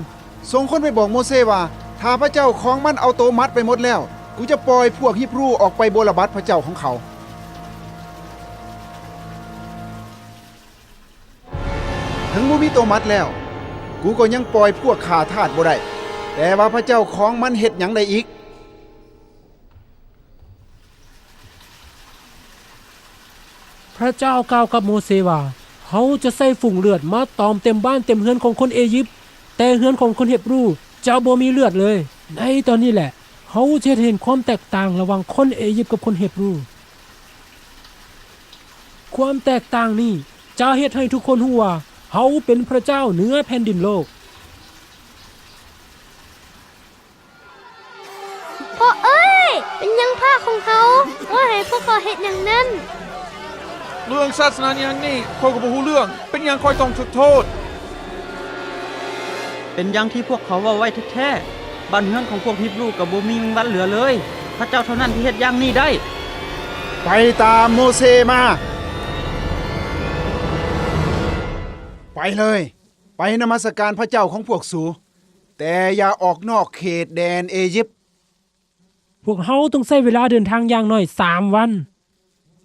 ສົ່ງຄົນໄປບອກໂມເຊວ່າ, ຖ້າພະເຈົ້າຂອງມັນເອົາໂຕມັດໄປໝົດແລ້ວ, ກູຈະປ່ອຍພວກຮີບຣູອອກໄປບົວລະບັດພະເຈົ້າຂອງເຂົາ. ເຖິງບໍ່ມີໂຕມັດແລ້ວ, ກູກໍຍັງປ່ອຍພວກຂ້າທາດບໍ່ໄດ້. ແຕ່ວ່າພະເຈົ້າຂອງມັນເຮັດຫຍັງໄດ້ອີກ? ພະເຈົ້າກ່າວກັບໂມເຊວ່າ, ເຮົາຈະໃສ່ຝູງເລືອດມາຕອມເຕັມບ້ານເຕັມເຮືອນຂອງຄົນເອຢິບ, ແຕ່ເຮືອນຂອງຄົນເຮັບຣູຈະບໍ່ມີເລືອດເລີຍ. ໃນຕອນນີ້ແຫຼະ, ເຮົາຈະເຮັດໃຫ້ເຫັນຄວາມແຕກຕ່າງລະຫວ່າງຄົນເອຢິບກັບຄົນເຮັບຣູ. ຄວາມແຕກຕ່າງນີ້ຈະເຮັດໃຫ້ທຸກຄົນຮູ້ວ່າເຮົາເປັນພະເຈົ້າເໜືອແຜ່ນດິນໂລກ. ພໍ່ເອີຍ! ເປັນຫຍັງພະຂອງເຮົາວ່າໃຫ້ພວກເຂົາເຮັດຢ່າງນັ້ນ? ເລື່ອງສາສະໜາອີ່ຫຍັງນີ້ ຂ້ອຍກໍບໍ່ຮູ້ເລື່ອງ. ເປັນຫຍັງຂ້ອຍຕ້ອງຖືກໂທດ? ເປັນຢ່າງທີ່ພວກເຂົາເວົ້າໄວ້ແທ້ໆ. ບ້ານເຮືອນຂອງພວກຮີບຣູກໍບໍ່ມີແມງວັນເຫຼືອເລີຍ. ພະເຈົ້າເທົ່ານັ້ນທີ່ເຮັດຢ່າງນີ້ໄດ້. ໄປຕາມໂມເຊມາ. ໄປເລີຍ. ໄປນະມັດສະການພະເຈົ້າຂອງພວກສູ, ແຕ່ຢ່າອອກນອກເຂດແດນເອຢິບ. ພວກເຮົາຕ້ອງໃຊ້ເວລາເດີນທາງຢ່າງໜ້ອຍສາມວັນ.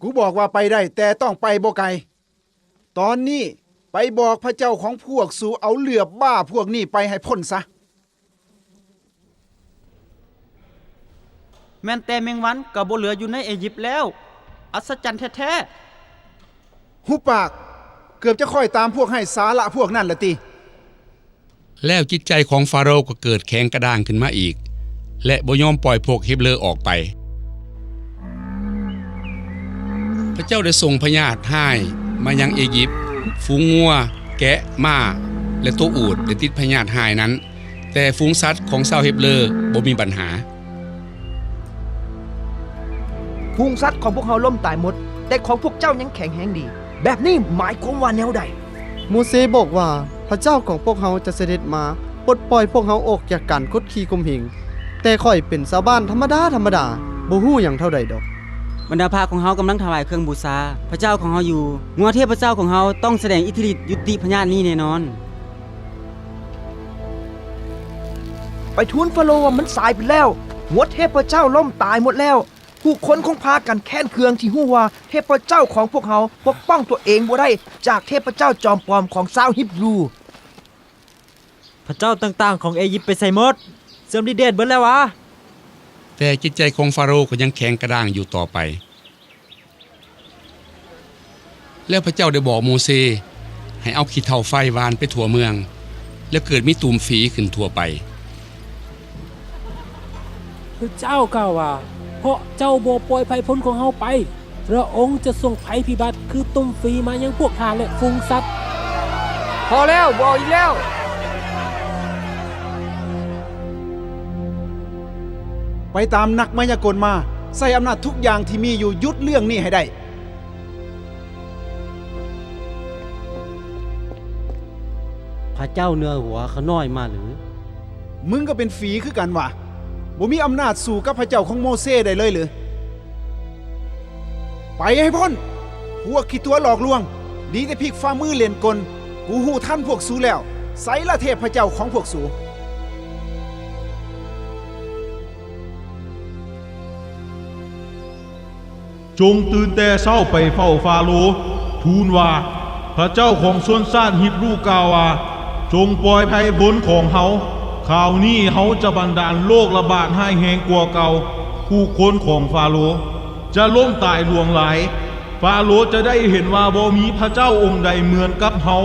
ກູບອກວ່າໄປໄດ້, ແຕ່ຕ້ອງໄປບໍ່ໄກ. ຕອນນີ້ໄປບອກພະເຈົ້າຂອງພວກສູເອົາເຫຼືອບບ້າພວກນີ້ໄປໃຫ້ພົ້ນຊະ. ແມ່ນແຕ່ແມງວັນກໍບໍ່ເຫຼືອຢູ່ໃນເອຢິບແລ້ວ. ອັດສະຈັນແທ້ໆ! ຫຸບປາກ! ເກືອບຈະຄ້ອຍຕາມພວກໄຮ້ສາລະພວກນັ້ນລະຕິ. ແລ້ວຈິດໃຈຂອງຟາໂຣກໍເກີດແຂງກະດ້າງຂຶ້ນມາອີກ ແລະ ບໍ່ຍອມປ່ອຍພວກຮີບຣູອອກໄປ. ພະເຈົ້າໄດ້ສົ່ງພະຍາດຮ້າຍມາຍັງເອຢິບ, ຝູງງົວ, ແກະ, ມ້າ ແລະ ໂຕອູດໄດ້ຕິດພະຍາດຮ້າຍນັ້ນ. ແຕ່ຝູງສັດຂອງຊາວຮີບຣູບໍ່ມີບັນຫາ. ຝູງສັດຂອງພວກເຮົາລົ້ມຕາຍໝົດ, ແຕ່ຂອງພວກເຈົ້າຍັງແຂງແຮງດີ. ແບບນີ້ໝາຍຄວາມວ່າແນວໃດ? ໂມເຊບອກວ່າ, ພະເຈົ້າຂອງພວກເຮົາຈະສະເດັດມາປົດປ່ອຍພວກເຮົາອອກຈາກການກົດຂີ່ຂົ່ມເຫງ, ແຕ່ຂ້ອຍເປັນຊາວບ້ານທຳມະດາໆ, ບໍ່ຮູ້ຫຍັງເທົ່າໃດດອກ. ບັນດາພະຂອງເຮົາກຳລັງຖວາຍເຄື່ອງບູຊາພະເຈົ້າຂອງເຮົາຢູ່. ງົວເທບພະເຈົ້າຂອງເຮົາຕ້ອງສະແດງອິດທິລິດຍຸຕິພະຍາດນີ້ແນ່ນອນ. ໄປທູນຟາໂຣວ່າມັນສາຍໄປແລ້ວ. ງົວເທບພະເຈົ້າລົ້ມຕາຍໝົດແລ້ວ. ຜູ້ຄົນຄົງພາກັນແຄ້ນເຄືອງທີ່ຮູ້ວ່າເທບພະເຈົ້າຂອງພວກເຮົາປົກປ້ອງຕົວເອງບໍ່ໄດ້ຈາກເທບພະເຈົ້າຈອມປອມຂອງຊາວຮີບຣູ. ພະເຈົ້າຕ່າງໆຂອງເອຢິບໄປໃສໝົດ? ເສື່ອມລິດເດດເບິດແລ້ວຫວາ? ແຕ່ຈິດໃຈຂອງຟາໂຣກໍຍັງແຂງກະດ້າງຢູ່ຕໍ່ໄປ. ແລ້ວພະເຈົ້າໄດ້ບອກໂມເຊໃຫ້ເອົາຂີ້ເຖົ້າໄຟຫວ່ານໄປທົ່ວເມືອງ, ແລະ ເກີດມີຕຸ່ມຝີຂຶ້ນທົ່ວໄປ. ພະເຈົ້າກ່າວວ່າ, ເພາະເຈົ້າບໍ່ປ່ອຍໄພພົ້ນຂອງເຮົາໄປ, ພະອົງຈະສົ່ງໄພພິບັດຄືຕຸ່ມຝີມາຍັງພວກທ່ານ ແລະ ຝູງສັດ. ພໍແລ້ວ, ບໍ່ເອົາອີກແລ້ວ. ໄປຕາມນັກມາຍາກົນມາ, ໃຊ້ອຳນາດທຸກຢ່າງທີ່ມີຢູ່, ຢຸດເລື່ອງນີ້ໃຫ້ໄດ້. ພະເຈົ້າເໜືອຫົວຂ້ານ້ອຍມາຫຼື? ມຶງກໍເປັນຝີຄືກັນຫວາ? ບໍ່ມີອຳນາດສູ້ກັບພະເຈົ້າຂອງໂມເຊໄດ້ເລີຍຫຼື? ໄປໃຫ້ພົ້ນ! ພວກຂີ້ຕົວະຫຼອກລວງ, ດີແຕ່ພິກຝ່າມືຫຼິ້ນກົນ. ກູຮູ້ທັນພວກສູແລ້ວ. ໃສລະເທບພະເຈົ້າຂອງພວກສູ? ຈົ່ງຕື່ນແຕ່ເຊົ້າໄປເຝົ້າຟາໂຣ, ທູນວ່າ, ພະເຈົ້າຂອງຊົນຊາດຮີບຣູກ່າວວ່າ, ຈົ່ງປ່ອຍໄພພົ້ນຂອງເຮົາ. ຄາວນີ້ເຮົາຈະບັນດານໂລກລະບາດຮ້າຍແຮງກວ່າເກົ່າ. ຜູ້ຄົນຂອງຟາໂຣຈະລົ້ມຕາຍຫຼວງຫຼາຍ. ຟາໂຣຈະໄດ້ເຫັນວ່າບໍ່ມີພະເຈົ້າອົງໃດເໝືອນກັບເຮົາ.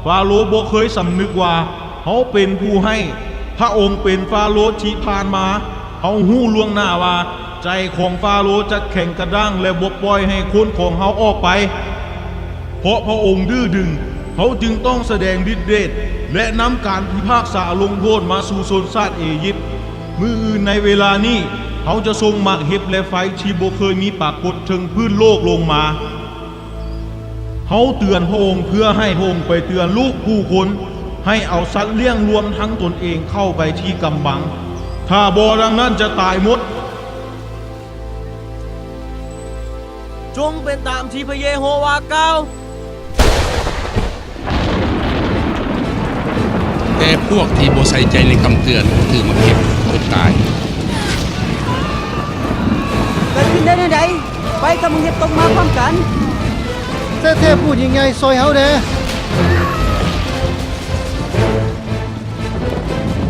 ຟາໂຣບໍ່ເຄີຍສຳນຶກວ່າ ເຮົາເປັນຜູ້ໃຫ້. ພະອົງເປັນຟາໂຣທີ່ຜ່ານມາ. ເຮົາຮູ້ລ່ວງໜ້າວ່າໃຈຂອງຟາໂຣຈະແຂງກະດ້າງ ແລະ ບໍ່ປ່ອຍໃຫ້ຄົນຂອງເຮົາອອກໄປ, ເພາະພະອົງດື້ດຶງ. ພ ເຮົາຈຶ່ງຕ້ອງສະແດງລິດເດດ ແລະ ນຳການພິພາກສາລົງໂທດມາສູ່ຊົນຊາດເອຢິບ. ມື້ອື່ນໃນເວລານີ້, ເຮົາຈະສົ່ງໝາກເຫັບ ແລະ ໄຟທີ່ບໍ່ເຄີຍມີປາກົດເທິງພື້ນໂລກລົງມາ. ເຮົາເຕືອນພະອົງເພື່ອໃຫ້ພະອົງໄປເຕືອນລູກຜູ້ຄົນ ໃຫ້ເອົາສັດລ້ຽງລວມທັງຕົນເອງເຂົ້າໄປທີ່ກຳບັງ, ຖ້າບໍ່ດັ່ງນັ້ນຈະຕາຍໝົດ. ຈົ່ງເປັນຕາມທີ່ພະເຢໂຮວາກ່າວ. ແຕ່ພວກທີ່ບໍ່ໃສ່ໃຈໃນຄຳເຕືອນຖືກໝາກເຫັບຕົກຕາຍ. ເກີດຂຶ້ນໄດ້ແນວໃດ? ໄຟກັບໝາກເຫັບຕົກມາພ້ອມກັນ. ແທ້ໆ ຜູ້ຍິ່ງໃຫຍ່ ຊ່ອຍເຮົາແດ່.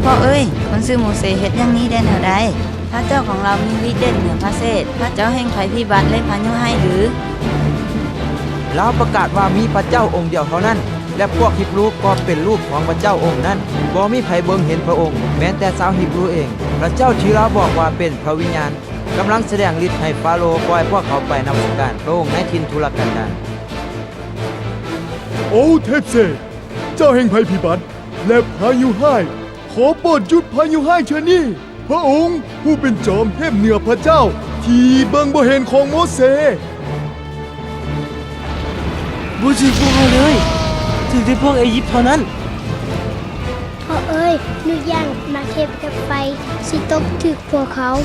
ພໍ່ເອີຍ, ຄົນຊື່ໂມເຊເຮັດຢ່າງນີ້ໄດ້ແນວໃດ? ພະເຈົ້າຂອງລາວມີລິດເດດເໜືອພະເສດ, ພະເຈົ້າແຫ່ງໄພພິບັດ ແລະ ພາຍຸຮ້າຍຫຼື? ລາວປະກາດວ່າມີພະເຈົ້າອົງດຽວເທົ່ານັ້ນ, ແລະ ພວກຮີບຣູກໍເປັນລູກຂອງພະເຈົ້າອົງນັ້ນ. ບໍ່ມີໃຜເບິ່ງເຫັນພະອົງ, ແມ່ນແຕ່ຊາວຮີບຣູເອງ. ພະເຈົ້າທີ່ລາວບອກວ່າເປັນພະວິນຍານ ກຳລັງສະແດງລິດໃຫ້ຟາໂຣປ່ອຍພວກເຂົາໄປນະມັດສະການພະອົງໃນຖິ່ນທຸລະກັນດານ. ໂອ ເທບເສດ, ເຈົ້າແຫ່ງໄພພິບັດ ແລະ ພາຍຸຮ້າຍ, ຂໍໂປດຢຸດພາຍຸຮ້າຍເທື່ອນີ້. ພະອົງຜູ້ເປັນຈອມເທບເໜືອພະເຈົ້າທີ່ເບິ່ງບໍ່ເຫັນຂອງໂມເຊ ບໍ່ຖືກພວກເຮົາເລີຍ, ຖືກແຕ່ພວກເອຢິບເທົ່ານັ້ນ. ພໍ່ເອີຍ, ໜູຢ້ານໝາກເຫັບກັບໄຟຊິຕົກຖືກພວກເຂົາ.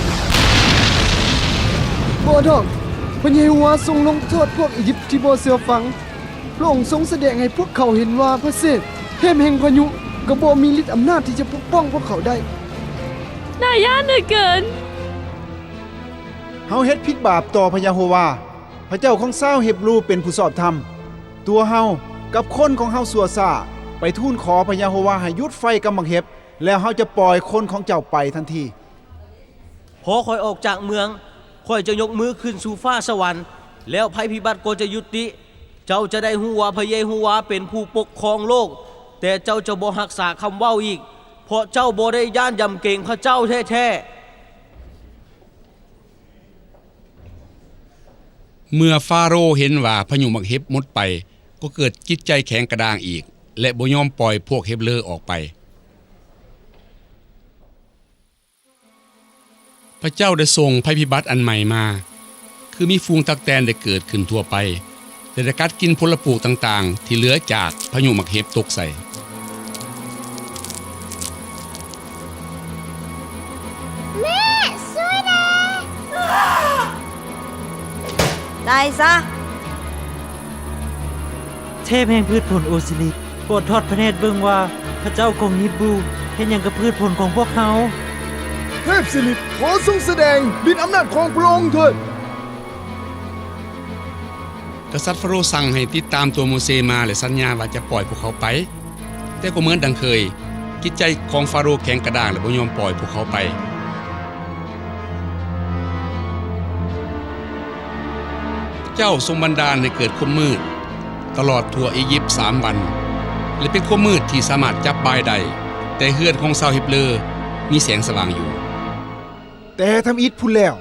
ບໍ່ດອກ, ພະເຢໂຮວາຊົງລົງໂທດພວກເອຢິບທີ່ບໍ່ເຊື່ອຟັງ. ພະອົງຊົງສະແດງໃຫ້ພວກເຂົາເຫັນວ່າພະເສດ, ເທບແຫ່ງພາຍຸ ກໍບໍ່ມີລິດອຳນາດທີ່ຈະປົກປ້ອງພວກເຂົາໄດ້. ໜ້າຢ້ານເຫຼືອເກີນ. ເຮົາເຮັດຜິດບາບຕໍ່ພະເຢໂຮວາ, ພະເຈົ້າຂອງຊາວຮີບຣູເປັນຜູ້ຊອບທຳ. ຕົວເຮົາກັບຄົນຂອງເຮົາຊົ່ວຊ້າ, ໄປທູນຂໍພະເຢໂຮວາໃຫ້ຢຸດໄຟກັບໝາກເຫັບ, ແລ້ວເຮົາຈະປ່ອຍຄົນຂອງເຈົ້າໄປທັນທີ. ພໍຂ້ອຍອອກຈາກເມືອງ, ຂ້ອຍຈະຍົກມືຂຶ້ນສູ່ຟ້າສະຫວັນ, ແລ້ວໄພພິບັດກໍຈະຢຸດຕິ. ເຈົ້າຈະໄດ້ຮູ້ວ່າພະເຢໂຮວາເປັນຜູ້ປົກຄອງໂລກ, ແຕ່ເຈົ້າຈະບໍ່ຮັກສາຄຳເວົ້າອີກ, ເພາະເຈົ້າບໍ່ໄດ້ຢ້ານຢຳເກງພະເຈົ້າແທ້ໆ. ເມື່ອຟາໂຣເຫັນວ່າພາຍຸໝາກເຫັບໝົດໄປ, ກໍເກີດຈິດໃຈແຂງກະດ້າງອີກ ແລະ ບໍ່ຍອມປ່ອຍພວກຮີບຣູອອກໄປ. ພະເຈົ້າໄດ້ສົ່ງໄພພິບັດອັນໃໝ່ມາ, ຄືມີຝູງຕັກແຕນໄດ້ເກີດຂຶ້ນທົ່ວໄປ ແລະ ໄດ້ກັດກິນຜົນລະປູກຕ່າງໆ ທີ່ເຫຼືອຈາກພາຍຸໝາກເຫັບຕົກໃສ່. ແມ່ ຊ່ວຍແດ່! ຕາຍຊະ! ເທບແຫ່ງພືດຜົນໂອຊີຣິດ ໂປດທອດພະເນດເບິ່ງວ່າ ພະເຈົ້າຂອງຮີບຣູເຮັດຫຍັງກັບພືດຜົນຂອງພວກເຮົາ. ເທບຊີຣິດ, ຂໍຊົງສະແດງລິດອຳນາດຂອງພະອົງເຖີດ. ກະສັດຟາໂຣສັ່ງໃຫ້ຕິດຕາມຕົວໂມເຊມາ ແລະ ສັນຍາວ່າຈະປ່ອຍພວກເຂົາໄປ. ແຕ່ກໍເໝືອນດັ່ງເຄີຍ, ຈິດໃຈຂອງຟາໂຣແຂງກະດ້າງ ແລະ ບໍ່ຍອມປ່ອຍພວກເຂົາໄປ. ເຈົ້າຊົງບັນດານໃຫ້ເກີດຄວາມມືດຕະຫຼອດທົ່ວອີຢິບສາມວັນ ແລະ ເປັນຄວາມມືດທີ່ສາມາດຈັບບາຍໄດ້, ແຕ່ເຮືອນຂອງຊາວຮີບຣູມີແສງສະຫວ່າງຢູ່. ແຕ່ທຳອິດພຸ້ນແລ້ວ,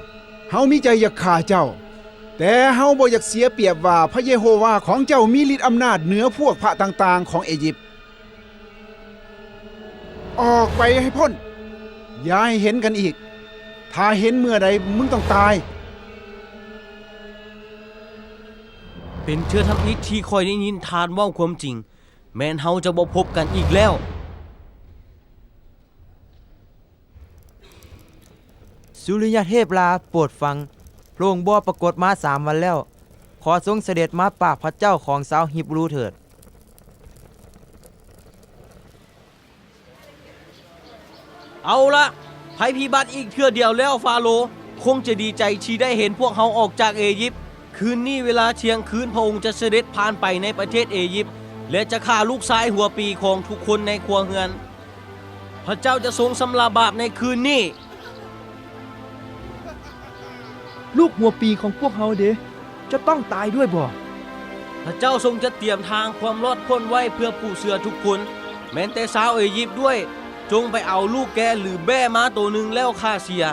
ເຮົາມີໃຈຢາກຂ້າເຈົ້າ, ແຕ່ເຮົາບໍ່ຢາກເສຍປຽບວ່າພະເຢໂຮວາຂອງເຈົ້າມີລິດອຳນາດເໜືອພວກພະຕ່າງໆຂອງເອຢິບ. ອອກໄປໃຫ້ພົ້ນ, ຢ່າໃຫ້ເຫັນກັນອີກ. ຖ້າເຫັນເມື່ອໃດ, ມຶງຕ້ອງຕາຍ. ເປັນເທື່ອທຳອິດທີ່ຂ້ອຍໄດ້ຍິນທ່ານເວົ້າຄວາມຈິງ, ແມ່ນເຮົາຈະບໍ່ພົບກັນອີກແລ້ວ. ສຸລິຍະເທບລາ, ໂປດຟັງ, ພະອົງບໍ່ປາກົດມາສາມວັນແລ້ວ. ຂໍຊົງສະເດັດມາປາບພະເຈົ້າຂອງຊາວຮີບຣູເຖີດ. ເອົາລະ, ໄພພິບັດອີກເທື່ອດຽວແລ້ວ, ຟາໂຣຄົງຈະດີໃຈທີ່ໄດ້ເຫັນພວກເຮົາອອກຈາກເອຢິບ. ຄືນນີ້ເວລາທ່ຽງຄືນ, ພະອົງຈະສະເດັດຜ່ານໄປໃນປະເທດເອຢິບ ແລະ ຈະຂ້າລູກຊາຍຫົວປີຂອງທຸກຄົນໃນຄົວເຮືອນ. ພະເຈົ້າຈະຊົງຊຳລະບາບໃນຄືນນີ້. ລູກຫົວປີຂອງພວກເຮົາເດ ຈະຕ້ອງຕາຍດ້ວຍບໍ? ພະເຈົ້າຊົງຈັດຕຽມທາງຄວາມລອດພົ້ນໄວ້ເພື່ອຜູ້ເຊື່ອທຸກຄົນ, ແມ່ນແຕ່ຊາວເອຢິບດ້ວຍ. ຈົ່ງໄປເອົາລູກແກະ ຫຼື ແບ້ມາໂຕໜຶ່ງແລ້ວຂ້າເສຍ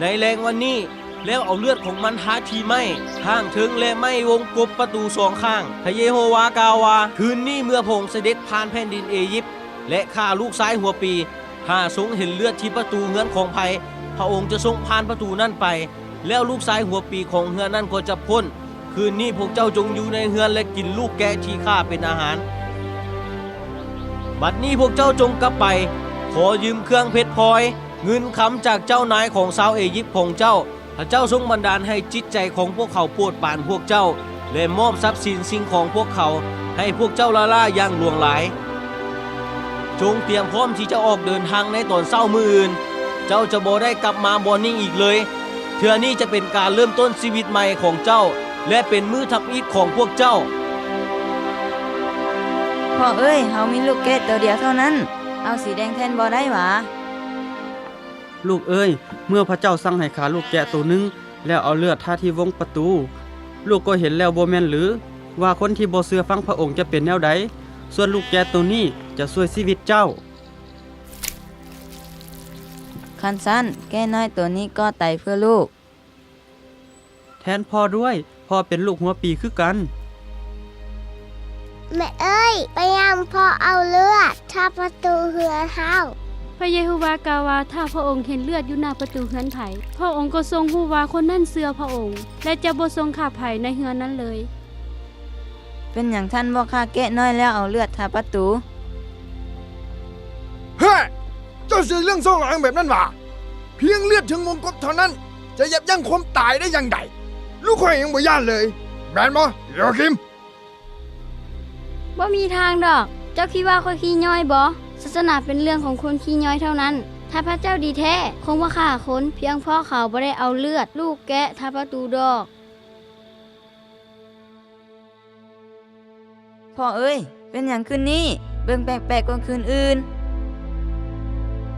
ໃນແລງວັນນີ້. ແລ້ວເອົາເລືອດຂອງມັນທາທີ່ໄມ້ຂ້າງເທິງ ແລະ ໄມ້ວົງກົບປະຕູສອງຂ້າງ. ພະເຢໂຮວາກ່າວວ່າ, ຄືນນີ້ເມື່ອພະອົງສະເດັດຜ່ານແຜ່ນດິນເອຢິບ ແລະ ຂ້າລູກຊາຍຫົວປີ, ຖ້າຊົງເຫັນເລືອດທີ່ປະຕູເຮືອນຂອງໃຜ, ພະອົງຈະຊົງຜ່ານປະຕູນັ້ນໄປ, ແລ້ວລູກຊາຍຫົວປີຂອງເຮືອນນັ້ນກໍຈະພົ້ນ. ຄືນນີ້ພວກເຈົ້າຈົ່ງຢູ່ໃນເຮືອນ ແລະ ກິນລູກແກະທີ່ຂ້າເປັນອາຫານ. ບັດນີ້ພວກເຈົ້າຈົ່ງກັບໄປ, ຂໍຢືມເຄື່ອງເພັດພອຍ, ເງິນຄຳຈາກເຈົ້ານາຍຂອງຊາວເອຢິບຂອງເຈົ້າ. ພະເຈົ້າຊົງບັນດານໃຫ້ຈິດໃຈຂອງພວກເຂົາໂປດປານພວກເຈົ້າ ແລະ ມອບຊັບສິນສິ່ງຂອງພວກເຂົາໃຫ້ພວກເຈົ້າລ້າໆຢ່າງຫຼວງຫຼາຍ. ຈົ່ງຕຽມພ້ອມທີ່ຈະອອກເດີນທາງໃນຕອນເຊົ້າມື້ອື່ນ. ເຈົ້າຈະບໍ່ໄດ້ກັບມາບ່ອນນີ້ອີກເລີຍ. ເທື່ອນີ້ຈະເປັນການເລີ່ມຕົ້ນຊີວິດໃໝ່ຂອງເຈົ້າ ແລະ ເປັນມື້ທຳອິດຂອງພວກເຈົ້າ. ພໍ່ເອີຍ, ເຮົາມີລູກແກະໂຕດຽວເທົ່ານັ້ນ, ເອົາສີແດງແທນບໍ່ໄດ້ຫວາ? ລູກເອີຍ, ເມື່ອພະເຈົ້າສັ່ງໃຫ້ຂ້າລູກແກະໂຕໜຶ່ງ ແລ້ວເອົາເລືອດທາທີ່ວົງປະຕູ, ລູກກໍເຫັນແລ້ວບໍ່ແມ່ນຫຼື ວ່າຄົນທີ່ບໍ່ເຊື່ອຟັງພະອົງຈະເປັນແນວໃດ? ສ່ວນລູກແກະໂຕນີ້ຈະຊ່ວຍຊີວິດເຈົ້າ. ຄັນຊັ້ນ, ແກະນ້ອຍໂຕນີ້ກໍຕາຍເພື່ອລູກ. ແທນພໍ່ດ້ວຍ, ພໍ່ເປັນລູກຫົວປີຄືກັນ. ແມ່ເອີຍ, ພະຍາຍາມພໍ່ເອົາເລືອດທາປະຕູເຮືອນເຮົາ. ພະເຢໂຮວາກ່າວວ່າ, ຖ້າພະອົງເຫັນເລືອດຢູ່ໜ້າປະຕູເຮືອນໃຜ, ພະອົງກໍຊົງຮູ້ວ່າຄົນນັ້ນເຊື່ອພະອົງ ແລະ ຈະບໍ່ຊົງຂ້າໃຜໃນເຮືອນນັ້ນເລີຍ. ເປັນຫຍັງທ່ານບໍ່ຂ້າແກະນ້ອຍແລ້ວເອົາເລືອດທາປະຕູ? ເຮີ້ຍ! ເຈົ້າເຊື່ອເລື່ອງຊ່ອງລາງແບບນັ້ນຫວາ? ພຽງເລືອດເທິງວົງກົບເທົ່ານັ້ນ ຈະຢັບຢັ້ງຄວາມຕາຍໄດ້ຢ່າງໃດ? ລູກຂ້ອຍຍັງບໍ່ຢ້ານເລີຍ, ແມ່ນບໍ່ ໂຢຄິມ? ບໍ່ມີທາງດອກ. ເຈົ້າຄິດວ່າຂ້ອຍຂີ້ຍ້ອຍບໍ? ສາສະໜາເປັນເລື່ອງຂອງຄົນຂີ້ຍ້ອຍເທົ່ານັ້ນ. ຖ້າພະເຈົ້າດີແທ້, ຄົງບໍ່ຂ້າຄົນ ພຽງເພາະເຂົາບໍ່ໄດ້ເອົາເລືອດລູກແກະທາປະຕູດອກ. ພໍ່ເອີຍ, ເປັນຫຍັງຄືນນີ້ເບິ່ງແປກໆກວ່າຄືນອື່ນ?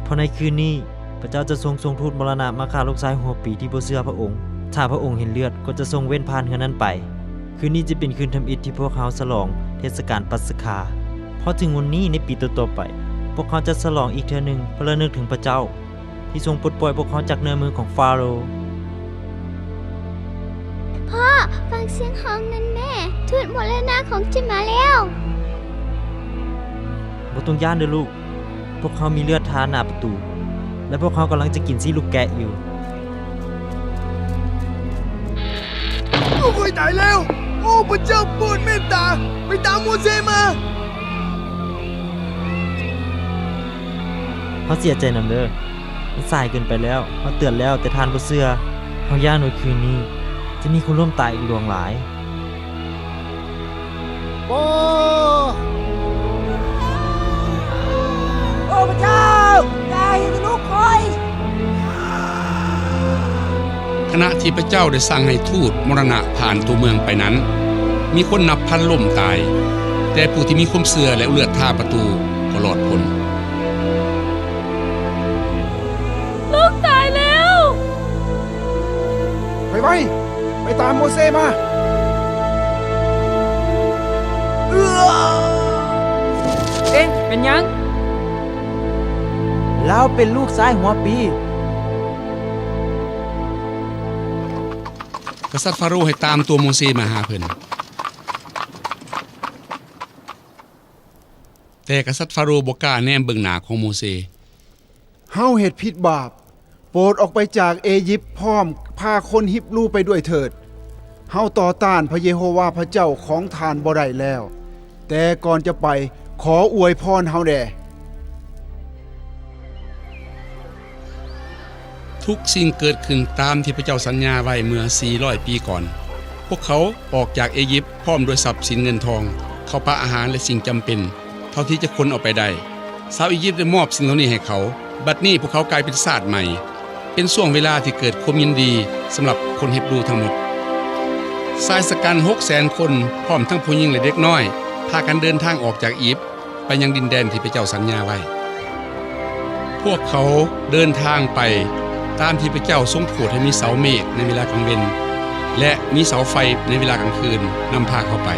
ເພາະໃນຄືນນີ້ ພະເຈົ້າຈະຊົງສົ່ງທູດມໍລະນະມາຂ້າລູກຊາຍຫົວປີທີ່ບໍ່ເຊື່ອພະອົງ. ຖ້າພະອົງເຫັນເລືອດ, ກໍຈະຊົງເວັ້ນຜ່ານເຮືອນນັ້ນໄປ. ຄືນນີ້ຈະເປັນຄືນທຳອິດທີ່ພວກເຮົາສະຫຼອງເທດສະການປັດສະຄາ. ພໍເຖິງວັນນີ້ໃນປີຕໍ່ໆໄປ, ພວກເຮົາຈະສະຫຼອງອີກເທື່ອໜຶ່ງ ເພື່ອລະນຶກເຖິງພະເຈົ້າ ທີ່ຊົງປົດປ່ອຍພວກເຮົາຈາກເງື້ອມືຂອງຟາໂຣ. ພໍ່, ຟັງສຽງຮ້ອງນັ້ນແມ້, ທູດມໍລະນະຄົງຈະມາແລ້ວ. ບໍ່ຕ້ອງຢ້ານເດີ້ລູກ, ພວກເຮົາມີເລືອດທາໜ້າປະຕູ ແລະ ພວກເຮົາກຳລັງຈະກິນຊີ້ລູກແກະຢູ່. ລູກຂ້ອຍຕາຍແລ້ວ! ໂອ້ ພະເຈົ້າໂປດເມດຕາ, ໄປຕາມໂມເຊມາ. ເຮົາເສຍໃຈນຳເດີ້. ມັນສາຍເກີນໄປແລ້ວ. ເຮົາເຕືອນແລ້ວ, ແຕ່ທ່ານບໍ່ເຊື່ອ. ເຮົາຢ້ານວ່າຄືນນີ້ຈະມີຄົນລົ້ມຕາຍອີກຫຼວງຫຼາຍ. ໂອ້ ໂອ້ ພະເຈົ້າ, ຢ່າເຮັດໃຫ້ລູກຂ້ອຍ. ຂະນະທີ່ພະເຈົ້າໄດ້ສັ່ງໃຫ້ທູດມໍລະນະຜ່ານຕົວເມືອງໄປນັ້ນ, ມີຄົນນັບພັນລົ້ມຕາຍ, ແຕ່ຜູ້ທີ່ມີຄວາມເຊື່ອ ແລະ ເອົາເລືອດທາປະຕູກໍລອດພົ້ນ. ລູກຕາຍແລ້ວ! ໄປໄວ! ໄປຕາມໂມເຊມາ! ເອ! ເປັນຫຍັງ? ລາວເປັນລູກຊາຍຫົວປີ. ກະສັດຟາໂຣໃຫ້ຕາມຕົວໂມເຊມາຫາເພິ່ນ. ແຕ່ກະສັດຟາໂຣບໍ່ກ້າແນມເບິ່ງໜ້າຂອງໂມເຊ. ເຮົາເຮັດຜິດບາບ. ໂປດອອກໄປຈາກເອຢິບພ້ອມ, ພາຄົນຮິບຣູໄປດ້ວຍເຖີດ. ເຮົາຕໍ່ຕ້ານພະເຢໂຮວາພະເຈົ້າຂອງທ່ານບໍ່ໄດ້ແລ້ວ. ແຕ່ກ່ອນຈະໄປ, ຂໍອວຍພອນເຮົາແດ່. ທຸກສິ່ງເກີດຂຶ້ນຕາມທີ່ພະເຈົ້າສັນຍາໄວ້ເມື່ອສີ່ຮ້ອຍປີກ່ອນ. ພວກເຂົາອອກຈາກເອຢິບພ້ອມດ້ວຍຊັບສິນເງິນທອງ, ເຂົ້າປາອາຫານ ແລະ ສິ່ງຈຳເປັນເທົ່າທີ່ຈະຂົນເອົາໄປໄດ້. ຊາວອີຢິບໄດ້ມອບສິ່ງເຫຼົ່ານີ້ໃຫ້ເຂົາ. ບັດນີ້ພວກເຂົາກາຍເປັນຊາດໃໝ່. ເປັນຊ່ວງເວລາທີ່ເກີດຄວາມຍິນດີສຳລັບຄົນຮິບຣູທັງໝົດ. ຊາຍຊະກັນຫົກແສນຄົນ, ພ້ອມທັງຜູ້ຍິງ ແລະ ເດັກນ້ອຍ, ພາກັນເດີນທາງອອກຈາກອີຢິບ ໄປຍັງດິນແດນທີ່ພະເຈົ້າສັນຍາໄວ້. ພວກເຂົາເດີນທາງໄປຕາມທີ່ພະເຈົ້າຊົງໂປດໃຫ້ມີເສົາເມກໃນເວລາກາງເວັນ ແລະ ມີເສົາໄຟໃນເວລາກາງຄືນນຳພາເຂົາໄປ.